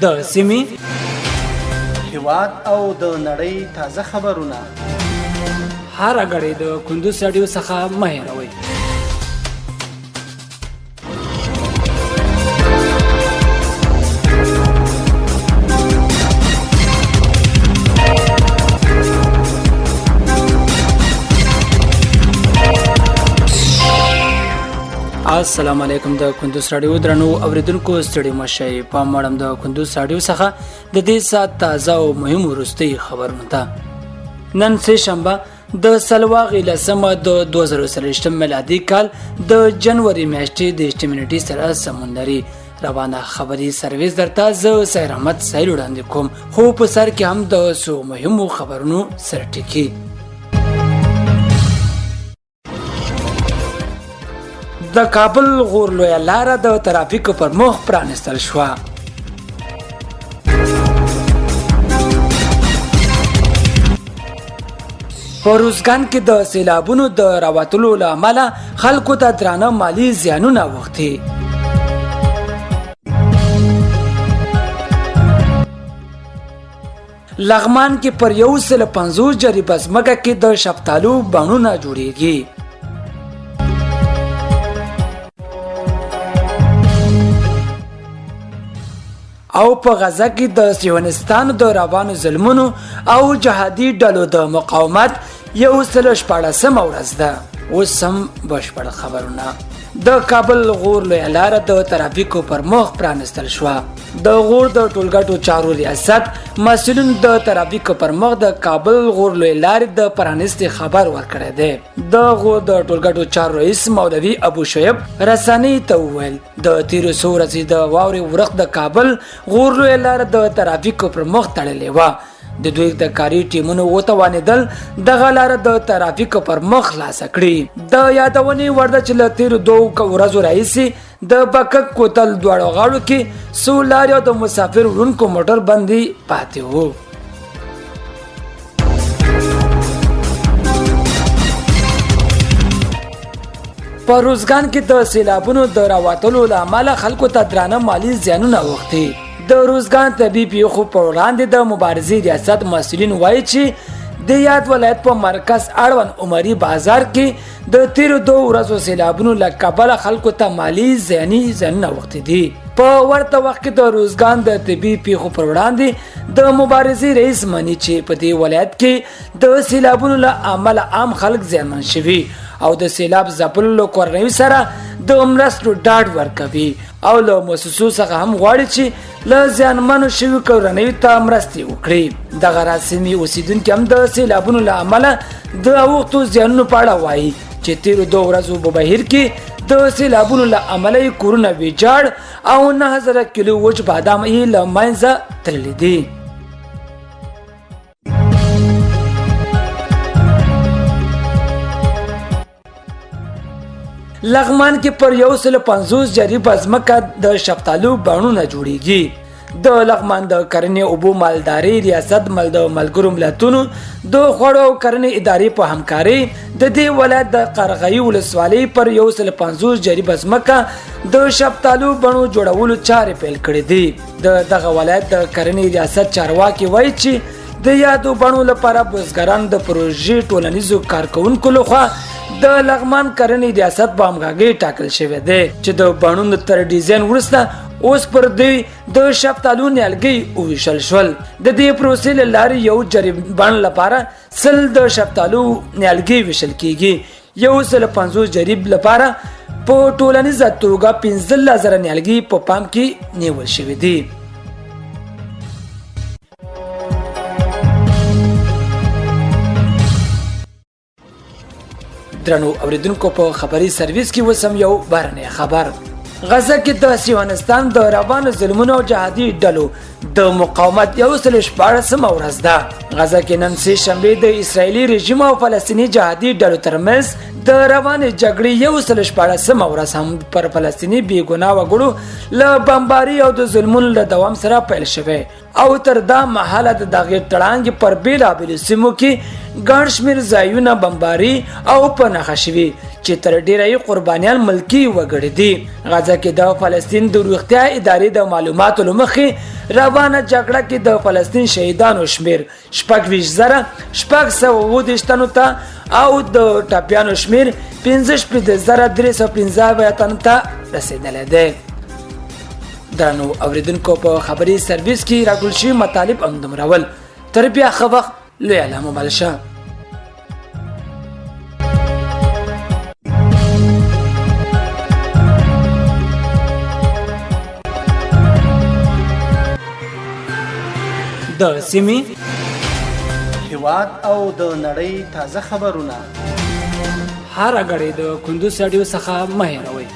د سیمې، هیواد او د نړۍ تازه خبرونه هره ګړۍ د کندوز راډیو څخه مه هېروئ. السلام علیکم د کندوز راډیو درنو اوریدونکو، ستړي مشه. په مړم د کندوز راډیو څخه د دې ساعت تازه او مهم وروستي خبرونه ته. نن سه شنبه د سلواغې لسمه د 2023 میلادي کال د جنوري میاشتې د اجتماعي سره سمون لري. روانه خبري سرویس درته زه سیر احمد سیل وړاندې کوم، خو په سر کې هم د څو مهمو خبرونو سرټکي. د کابل غور لویه لاره د ترافیکو پر مخ پرانیستل شوه. په روزګان کې د سیلابونو د راوتلو له امله خلکو ته درانه مالي زیانونه اوښتي. لغمان کې پر 150 جریبه ځمکه کې د شفتالو بڼونه جوړیږي. او په غزه کې د صهیونیستانو د روانو ظلمونو او جهادي ډلو د مقاومت 116مه ورځ ده. اوس هم بشپړ خبرونه. د کابل غور لویه لاره د ترافیکو پر مخ پرانیستل شوه. د غور د ټولګټو چارو ریاست مسؤلین د ترافیکو پر مخ د کابل غور لوی لارې د پرانیستې خبر ورکړی دی. د غور د ټولګټو چارو رئیس مولوي ابو شعیب رسنۍ ته وویل، د تیرو څو ورځې د واورې ورښت د کابل غور لویه لاره د ترافیکو پر مخ تړلې وه. د دوی د کاري ټیمونو وتوانېدل دغه لاره د ترافیکو پر مخ خلاصه کړي. د یادونې وړ ده چې له تیرو دوو ورځو راهیسې د بکک کوتل دواړو غاړو کې څو لارې او د مسافر وړونکو موټر بندي پاتې وو. په روزګان کې د سیلابونو د راوتلو له امله خلکو ته درانه مالي زیانونه اوښتي. د روزګان طبي پیښو پر وړاندې د مبارزې ریاست مسؤلین وایي چې د یاد ولایت په مرکز اړوند عمري بازار کې د تیرو دوو ورځو سیلابونو له کبله خلکو ته مالي زیانونه اوښتي دي. په ورته وخت کې د روزګان د طبي پیښو پر وړاندې د مبارزې رئیس مني چې په دې ولایت کې د سیلابونو له امله عام خلک زیانمن شوي او د سیلاب ځپلو له کورنیو سره د مرستو ډاډ ورکوي او له موسسو څخه هم غواړي چې له زیانمنو شویو کورنیو ته مرستې وکړي. دغه راز سیمې اوسېدونکي هم د سیلابونو له امله د اوښتو زیانونو په اړه وایي چې تیرو دوو ورځو په بهیر کې د سیلابونو له امله یې کورونه ویجاړ او 9000 کیلو وچ بادام یې له منځه تللي دي. لغمان کې پر 150 جریبه ځمکه د شفتالو بڼونه جوړیږي. د لغمان د کرنې اوبو مالدارۍ ریاست د ملګرو ملتونو د خوړو او کرنې ادارې په همکارۍ د دې ولایت د قرغیي ولسوالۍ پر 150 جریبه ځمکه د شفتالو بڼو جوړولو چارې پیل کړې دي. د دغه ولایت د کرنې ریاست چارواکي وایي چې د یادو بڼو لپاره بزګران د پروژې ټولنیزو کارکوونکو لخوا د لغمان کرنې ریاست په همغږۍ ټاکل شوی دی چې د بڼونو تر ډیزاین وروسته اوس پر دوی د شفتالو نیالګي وویشل شول. د دې پروسې له لارې یو جریب بڼ لپاره 100 د شفتالو نیالګي ویشل کیږي. 150 جریب لپاره په ټولنیزه توګه 15,000 نیالګي په پام کې نیول شوي دي. درنو اوریدونکو، په خبري سرویس کې وسم یو بهرنی خبر. غزه کې د صهیونستان د روانو ظلمونو او جهادي ډلو د مقاومت 116مه ورځ ده. غزه کې نن سه شنبه د اسرایلی رژیم او فلسطیني جهادي ډلو ترمنځ د روانې جګړې 116مه ورځ هم پر فلسطیني بې ګناه وګړو له بمباري او د ظلمونو له دوام سره پیل شوه او تر دا مهاله د دغې تړانګې پر بېلابېلو سیمو کې ګڼ شمېر ځایونه بمباري او په نښه شوي چې تر ډېره یې قربانیان ملکي وګړي دي. غزه کې د فلسطین د روغتیا ادارې د معلوماتو له مخې روانه جګړه کې د فلسطین شهیدانو شمېر 26,637 تنو ته او د ټپیانو شمېر 65,375 تنو ته رسېدلی دی. درنو اوریدونکو، په خبري سرویس کې راټول شوي مطالب هم دومره ول. تر بیا ښه وخت، لوی الله مو مل شه. د سیمې، هیواد او د نړۍ تازه خبرونه هره ګړۍ د کندوز راډیو څخه مه هېروئ.